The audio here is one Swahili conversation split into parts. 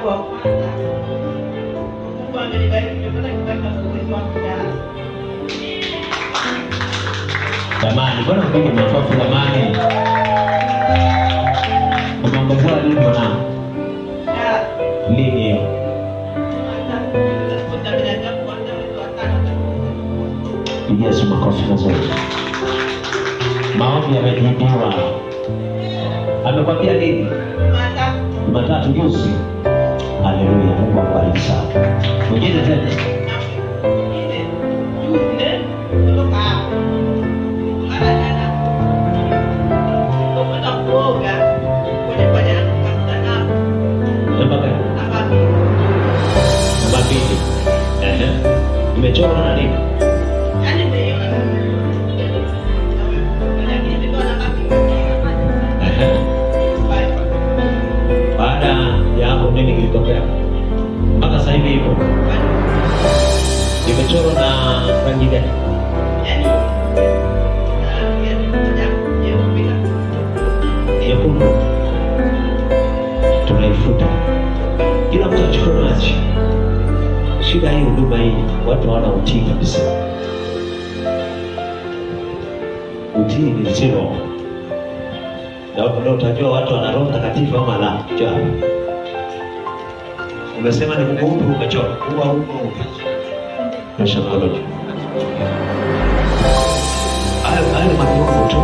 wangu wa kwanza. Mungu amenibariki, nimepata kibali cha mwezi wangu jana. Jamani, mbona mpige makofi jamani? Umeongezewa nini mwanangu? Lini hiyo? Pigia Yesu makofi mazuri. Maombi yamejibiwa. Amekwambia nini? Jumatatu juzi. Haleluya, Mungu akubariki sana. Mwingine tena. Namba gani? Namba 2. Ehe. Imechorwa na nini? Ehe. Baada ya hapo nini kilitokea? Mpaka sasa hivi ipo. Imechorwa na rangi gani? Nyekundu. Tunaifuta. Kila mtu achukue maji. Shida hii huduma hii watu hawana utii kabisa. Utii ni zero. Na ndio utajua watu wana Roho Mtakatifu ama la. Njoo. Umesema ni Mungu upi umechora? Huwa huko upi? Nyosha mkono juu. Hayo ni matundu tu.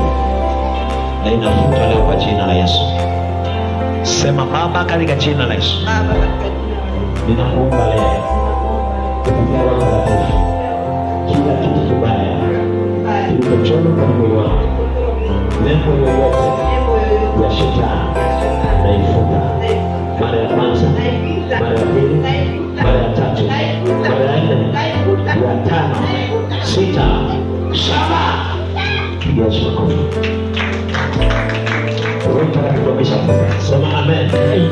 Na inafuta leo kwa jina la Yesu. Sema Baba, katika jina la Yesu. Ninakuomba leo kupitia Roho Mtakatifu, kila kitu kibaya kilichochorwa kwenye mwili wangu, nembo yoyote ya shetani naifuta. Mara ya kwanza, mara ya pili, mara ya tatu, mara ya nne, ya tano, sita, saba. Piga Yesu makofi. Roho Mtakatifu ameshafuta. Sema amen.